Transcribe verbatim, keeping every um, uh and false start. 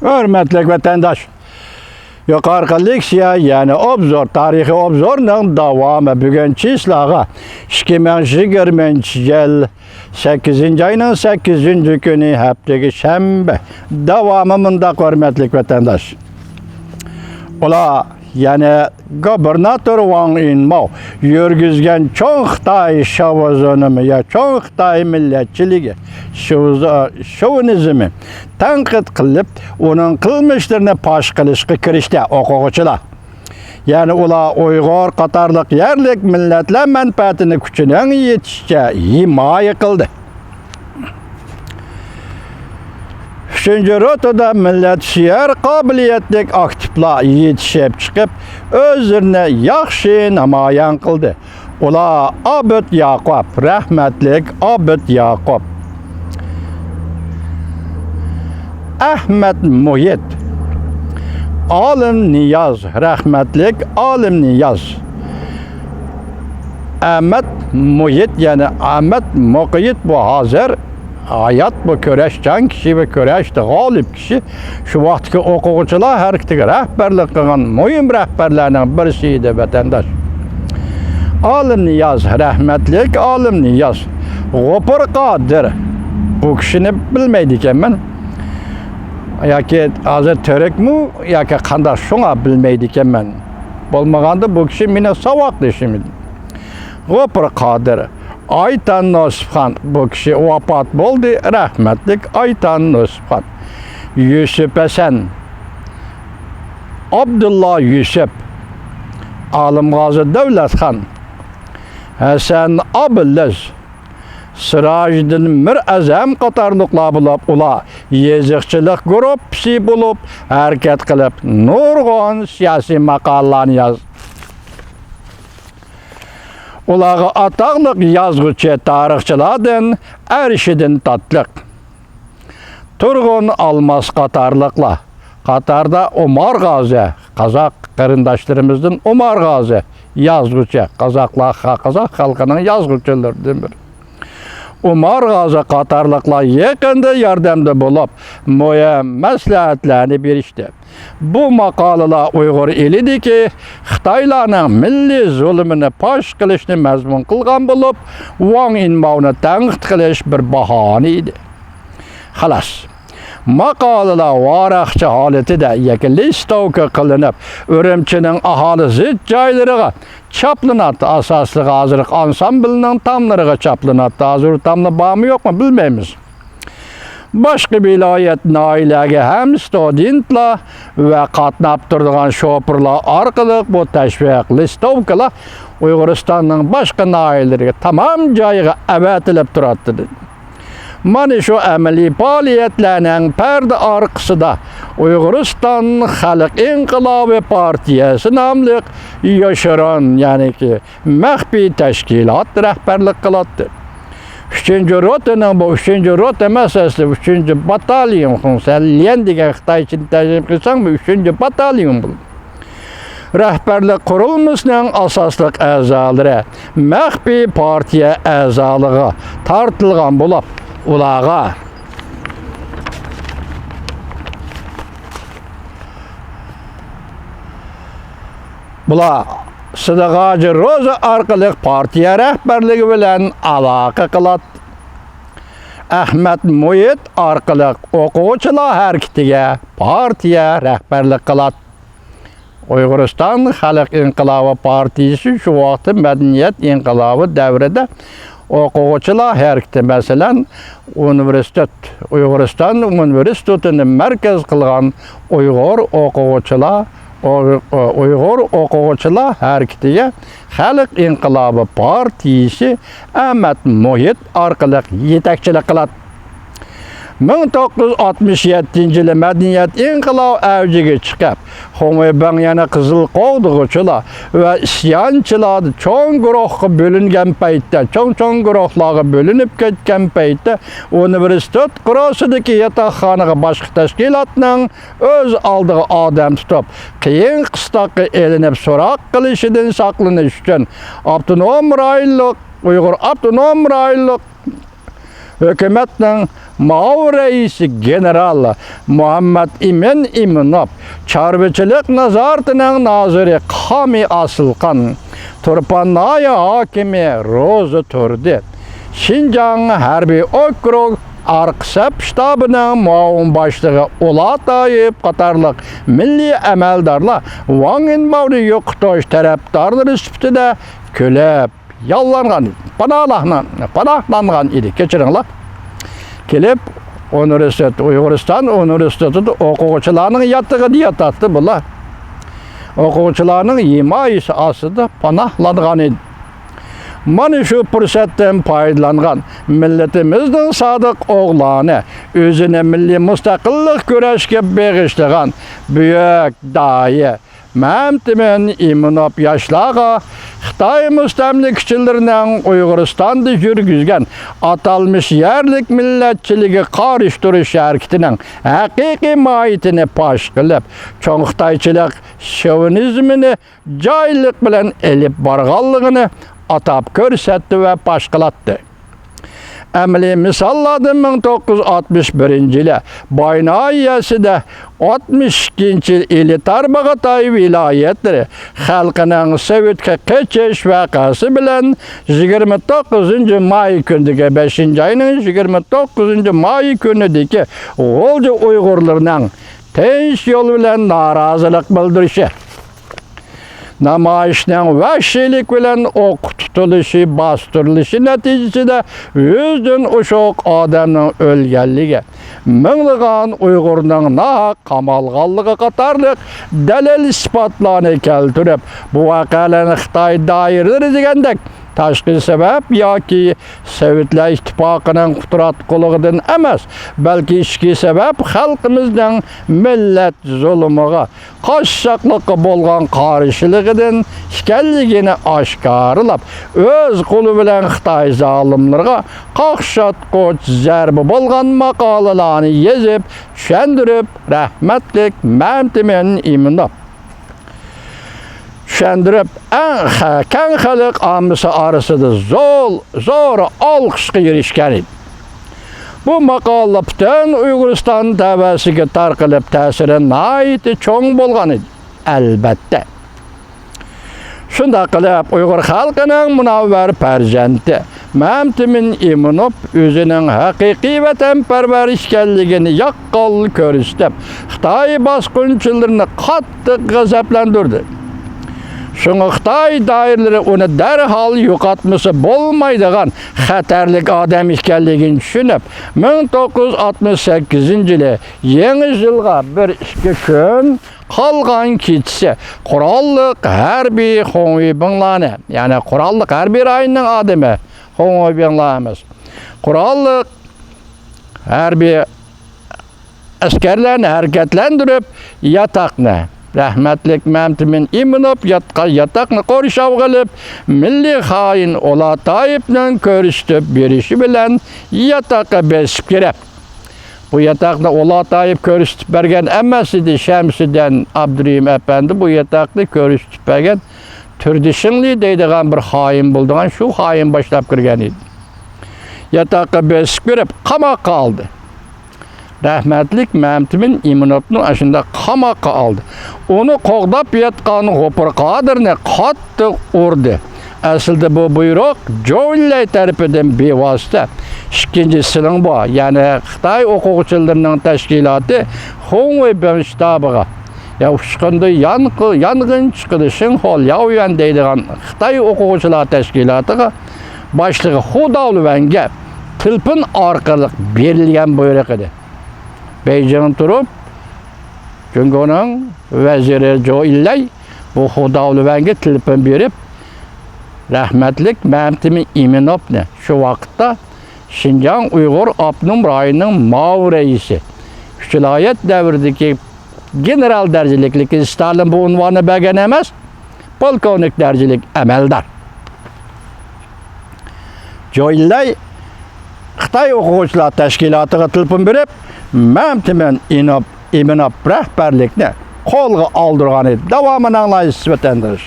ھۆرمەتلىك ۋەتەنداش، يۇقىرىقى لېكسىيە، يەنى ئوبزور، تارىخىي ئوبزورنىڭ داۋامى. بۈگۈن چىسلاغا ئىككى مىڭ يىگىرمىنچى يىل سەككىزىنچى ئاينىڭ سەككىزىنچى كۈنى، ھەپتىگە شەنبە. داۋامى مۇنداق، ھۆرمەتلىك ۋەتەنداش. ئۇلار، يەنى گۇبېرناتور ۋاڭ ئىنماۋ يۈرگۈزگەن چوڭ خىتاي شاۋزېنىمى يا چوڭ خىتاي مىللەتچىلىكى، شوۋز-، شوۋىنىزمى تەنقىد قىلىپ، ئۇنىڭ قىلمىشلىرىنى پاش قىلىشقا كىرىشتى ئوقۇغۇچىلار. يەنى ئۇلار ئۇيغۇر قاتارلىق يەرلىك مىللەتلەر مەنپەئەتىنى كۈچىنىڭ يېتىشىچە ھىمايە قىلدى. ئۈچىنچى روتىدا مىللەتسۆيەر قابىلىيەتلىك ئاكتىپلار يېتىشىپ چىقىپ، ئۆزلىرىنى ياخشى نامايان قىلدى. ئۇلار ئابىد ياقۇپ، رەھمەتلىك ئابىد ياقۇپ، ئەھمەت مۇھىت، ئالىم نىياز، رەھمەتلىك ئالىم نىياز، ئەمەت مۇھىت، يەنى ئەمەت مۇقىت، بۇ ھازىر ھايات، بۇ كۈرەشچان كىشى ۋە كۈرەشتە غالىب كىشى. شۇ ۋاقىتتىكى ئوقۇغۇچىلار ھەرىكىتىگە رەھبەرلىك قىلغان مۇھىم رەھبەرلەرنىڭ بىرسى ئىدى، ۋەتەنداش. ئالىم نىياز، رەھمەتلىك ئالىم نىياز. غوپۇر قادىر، بۇ كىشىنى بىلمەيدىكەنمەن. ياكى ھازىر تۈركمۇ ياكى قانداق، شۇڭا بىلمەيدىكەنمەن. بولمىغاندا بۇ كىشى مېنىڭ ساۋاقدىشىم ئىدى. غوپۇر قادىر، ئايتان نوسۇپخان، بۇ كىشى ۋاپات بولدى، رەھمەتلىك ئايتان نوسۇپخان. يۈسۈپ ھەسەن، ئابدۇللا يۈسۈپ، ئالىمغازى دۆلەتخان، ھەسەن ئابلىز، سىراجىدىن مىر ئەزەم قاتارلىقلار بولۇپ، ئۇلار يېزىقچىلىق گۇرۇپپىسى بولۇپ ھەرىكەت قىلىپ، نۇرغۇن سىياسىي ماقالىلارنى يازدى. ئۇلارغا ئاتاقلىق يازغۇچى تارىخچىلاردىن ئەرشىدىن تاتلىق، تۇرغۇن ئالماس قاتارلىقلار، قاتاردا ئومار غازى، قازاق قېرىنداشلىرىمىزدىن ئومار غازى، يازغۇچى، قازاقلار، قازاق خەلقىنىڭ يازغۇچىلىرىدىن بىرى. ئومار غازى قاتارلىقلار يېقىندا ياردەمدە بولۇپ، مۇھىم مەسلىھەتلەرنى بېرىشتى. بۇ ماقالىلار ئۇيغۇر ئېلىدىكى خىتايلارنىڭ مىللىي زۇلۇمىنى پاش قىلىشنى مەزمۇن قىلغان بولۇپ، ۋاڭ ئىنماۋنى تەنقىد قىلىش بىر باھانە ئىدى. خالاس. ماقالىلار ۋاراقچە ھالىتىدە ياكى لىستوۋكا قىلىنىپ، ئۈرۈمچىنىڭ ئاھالە زىچ جايلىرىغا چاپلىناتتى. ئاساسلىقى ھازىرقى ئانسامبىلنىڭ تاملىرىغا چاپلىناتتى. ھازىر تاملار بارمۇ يوقمۇ بىلمەيمىز. باشقا ۋىلايەت، ناھىيەلەرگە ھەم ستۇدېنتلار ۋە قاتناپ تۇرىدىغان شوپۇرلار ئارقىلىق بۇ تەشۋىق لىستوۋكىلار ئۇيغۇرىستاننىڭ باشقا ناھىيەلىرىگە، تامام جايىغا ئەۋەتىلىپ تۇراتتى. مانا شۇ ئەمەلىي پائالىيەتلەرنىڭ پەردە ئارقىسىدا ئۇيغۇرىستان خەلق ئىنقىلابى پارتىيەسى ناملىق يوشۇرۇن، يەنىكى مەخپىي تەشكىلات رەھبەرلىك قىلاتتى. ئۈچىنچى روتىنىڭ، بۇ ئۈچىنچى روتا ئەمەس، ئەسلى ئۈچىنچى باتاليون، خۇڭسەنليەن دېگەن خىتايچىنى تەرجىمە قىلساڭ، بۇ ئۈچىنچى باتاليون بولىدۇ. رەھبەرلىك قۇرۇلمىسىنىڭ ئاساسلىق ئەزالىرى مەخپىي پارتىيە ئەزالىقىغا تارتىلغان بولۇپ، ئۇلارغا، بۇلار سىدىغاجى روزا ئارقىلىق پارتىيە رەھبەرلىكى بىلەن ئالاقە قىلاتتى. ئەخمەت مۇھىت ئارقىلىق ئوقۇغۇچىلار ھەرىكىتىگە پارتىيە رەھبەرلىك قىلاتتى. ئۇيغۇرىستان خەلق ئىنقىلابى پارتىيىسى شۇ ۋاقىتتا مەدەنىيەت ئىنقىلابى دەۋرىدە ئوقۇغۇچىلار ھەرىكىتى، مەسىلەن، ئۇنىۋېرسىتېت، ئۇيغۇرىستان ئۇنىۋېرسىتېتىنى مەركەز قىلغان ئۇيغۇر ئوقۇغۇچىلار، ئۇيغۇر ئوقۇغۇچىلار ھەرىكىتىگە خەلق ئىنقىلابى پارتىيىسى ئەمەت مۇھىت ئارقىلىق يېتەكچىلىك قىلاتتى. مىڭ توققۇز يۈز ئاتمىش يەتتىنچى يىلى مەدەنىيەت ئىنقىلابى ئەۋجىگە چىقىپ، خۇڭۋېيبىڭ يەنە قىزىل قوغدىغۇچىلار ۋە ئىسيانچىلار چوڭ گۇرۇھقا بۆلۈنگەن پەيتتە، چوڭ-چوڭ گۇرۇھلارغا بۆلۈنۈپ كەتكەن پەيتتە، ئۇنىۋېرسىتېت قورۇسىدىكى ياتاقخانىغا باشقا تەشكىلاتنىڭ ئۆز ئالدىغا ئادەم تۇتۇپ، قىيىن قىستاققا ئېلىنىپ سوراق قىلىشىدىن ساقلىنىش ئۈچۈن ئاپتونوم رايونلۇق، ئۇيغۇر ئاپتونوم رايونلۇق ھۆكۈمەتنىڭ مائۇ رەئىسى گېنېرال مۇھەممەد ئىمىن ئىمىنوف، چارۋىچىلىق نازارىتىنىڭ نازىرى قامى ئاسىلقان، تۇرپان ناھىيە ھاكىمى روزى تۇردى، شىنجاڭ ھەربىي ئوكروگ ئارقا سەپ شتابىنىڭ مۇئاۋىن باشلىقى ئۇلاتايېف قاتارلىق مىللىي ئەمەلدارلار ۋاڭ ئىنباۋنى يوقىتىش تەرەپدارلىرى سۈپىتىدە كۈلۈپ، ياللانغان، پاناھلانغان، پاناھلانغان ئىدى. كەچۈرۈڭلار. كېلىپ، ئۇنىۋېرسىتېت، ئۇيغۇرىستان ئۇنىۋېرسىتېتىدا ئوقۇغۇچىلارنىڭ ياتىقىدا ياتاتتى بۇلار. ئوقۇغۇچىلارنىڭ ھىمايىسى ئاستىدا پاناھلانغان ئىدى. مانا شۇ پۇرسەتتىن پايدىلانغان مىللىتىمىزنىڭ سادىق ئوغلانى، ئۆزىنى مىللىي مۇستەقىللىق كۈرەشكە بېغىشلىغان بۈيۈك داھىي مەمتىمىن ئىمىنوف ياشلارغا خىتاي مۇستەملىكىچىلىرىنىڭ ئۇيغۇرىستاندا يۈرگۈزگەن ئاتالمىش يەرلىك مىللەتچىلىككە قارشى تۇرۇش ھەرىكىتىنىڭ ھەقىقىي ماھىيىتىنى پاش قىلىپ، چوڭ خىتايچىلىق شوۋىنىزمىنى جاھىللىق بىلەن ئېلىپ بارغانلىقىنى ئاتاپ كۆرسەتتى ۋە پاش قىلاتتى. ئەمەلىي مىساللاردىن مىڭ توققۇز يۈز ئاتمىش بىرىنچى يىلى باي ناھىيەسىدە، ئاتمىش ئىككىنچى يىل ئىلى تارباغاتاي ۋىلايەتلىرى خەلقىنىڭ سوۋېتقا قېچىش ۋەقەسى بىلەن يىگىرمە توققۇزىنچى ماي كۈنىدىكى، بەشىنچى ئاينىڭ يىگىرمە توققۇزىنچى ماي كۈنىدىكى غۇلجا ئۇيغۇرلىرىنىڭ تىنچ يول بىلەن نارازىلىق بىلدۈرۈشى، نامايىشنىڭ ۋەھشىيلىك بىلەن ئوققا تۇتۇلۇشى، باستۇرۇلۇشى نەتىجىسىدە يۈزدىن ئوشۇق ئادەمنىڭ ئۆلگەنلىكى، مىڭلىغان ئۇيغۇرنىڭ ناھەق قامالغانلىقى قاتارلىق دەلىل-ئىسپاتلارنى كەلتۈرۈپ، بۇ ۋەقەلەرنى خىتاي دائىرىلىرى دېگەندەك تاشقى سەۋەب ياكى سوۋېتلار ئىتتىپاقىنىڭ قۇتراتقۇلۇقىدىن ئەمەس، بەلكى ئىچكى سەۋەب خەلقىمىزنىڭ مىللەت زۇلۇمىغا، قاسساپلىققا بولغان قارشىلىقىدىن ئىكەنلىكىنى ئاشكارىلاپ، ئۆز قولى بىلەن خىتاي زالىملىرىغا قاقشاتقۇچ زەربە بولغان ماقالىلارنى يېزىپ، چۈشەندۈرۈپ، رەھمەتلىك مەمتىمىن ئىمىنوف چۈشەندۈرۈپ، ئەڭ خە-، كەڭ خەلق ئاممىسى ئارىسىدا زول-، زور ئالقىشقا ئېرىشكەن ئىدى. بۇ ماقالە پۈتۈن ئۇيغۇرىستان تەۋەسىگە تارقىلىپ، تەسىرى ناھايىتى چوڭ بولغان ئىدى. ئەلۋەتتە. شۇنداق قىلىپ، ئۇيغۇر خەلقىنىڭ مۇنەۋۋەر پەرزەنتى مەمتىمىن ئىمىنوف ئۆزىنىڭ ھەقىقىي ۋەتەنپەرۋەر ئىكەنلىكىنى ياققان كۆرسىتىپ، خىتاي باسقۇنچىلىرىنى قاتتىق غەزەپلەندۈردى. شۇڭا خىتاي دائىرىلىرى ئۇنى دەرھال يوقاتمىسا بولمايدىغان خەتەرلىك ئادەم ئىكەنلىكىنى چۈشىنىپ، مىڭ توققۇز يۈز ئاتمىش سەككىزىنچى يىلى يېڭى يىلغا بىر ئىككى كۈن قالغان كېچىسى قوراللىق ھەربىي خۇڭۋېيبىڭلارنى، يەنى قوراللىق ھەربىي رايوننىڭ ئادىمى خۇڭۋېيبىڭلار ئەمەس، قوراللىق ھەربىي ئەسكەرلەرنى ھەرىكەتلەندۈرۈپ، ياتاقنى، رەھمەتلىك مەمتىمىن ئىمىنوف ياتقان ياتاقنى قورشاۋغا ئېلىپ، مىللىي خائىن ئۇلاتايېۋنىڭ كۆرسىتىپ بېرىشى بىلەن ياتاققا بېسىپ كىرىپ، بۇ ياتاقنى ئۇلاتايېۋ كۆرسىتىپ بەرگەن ئەمەس ئىدى، شەمسىدىن ئابدۇرېھىم ئەپەندى بۇ ياتاقنى كۆرسىتىپ بەرگەن، تۈردىشىڭلى دەيدىغان بىر خائىن بولىدىغان، شۇ خائىن باشلاپ كىرگەن ئىدى. ياتاققا بېسىپ كىرىپ، قاماققا ئالدى. رەھمەتلىك مەمتىمىن ئىمىنوفنى ئاشۇنداق قاماققا ئالدى. ئۇنى قوغداپ ياتقان غوپۇر قادىرنى قاتتىق ئۇردى. ئەسلىدە بۇ بۇيرۇق جوۋېنلەي تەرىپىدىن بىۋاسىتە ئىككىنچى سىلىڭبۇ، يەنى خىتاي ئوقۇغۇچىلىرىنىڭ تەشكىلاتى خۇڭۋېيبىڭ شتابىغا، يا ئۇچقۇندا يانغ-، يانغىن چىقىدۇ، شىنخۇا لياۋيۈەن دەيدىغان خىتاي ئوقۇغۇچىلار تەشكىلاتىغا باشلىقى خۇ داۋلۈەنگە تېلېفون ئارقىلىق بېرىلگەن بۇيرۇق ئىدى. بېيجىڭدا تۇرۇپ، جۇڭگونىڭ ۋەزىرى جو ئىنلەي بۇ خۇ داۋلۈەنگە تېلېفون بېرىپ، رەھمەتلىك مەمتىمىن ئىمىنوفنى، شۇ ۋاقىتتا شىنجاڭ ئۇيغۇر ئاپتونوم رايونىنىڭ مائۇ رەئىسى، ئۈچ ۋىلايەت دەۋرىدىكى گېنېرال دەرىجىلىك، لېكىن ستالىن بۇ ئۇنۋاننى بەرگەن ئەمەس، پولكوۋنىك دەرىجىلىك ئەمەلدار جو ئىنلەي خىتاي ئوقۇغۇچىلار تەشكىلاتىغا تېلېفون بېرىپ، مەمتىمىن ئىنوپ-، ئىمىنوف رەھبەرلىكنى قولغا ئالدۇرغان ئىدى. داۋامىنى ئاڭلايسىز، ۋەتەنداش.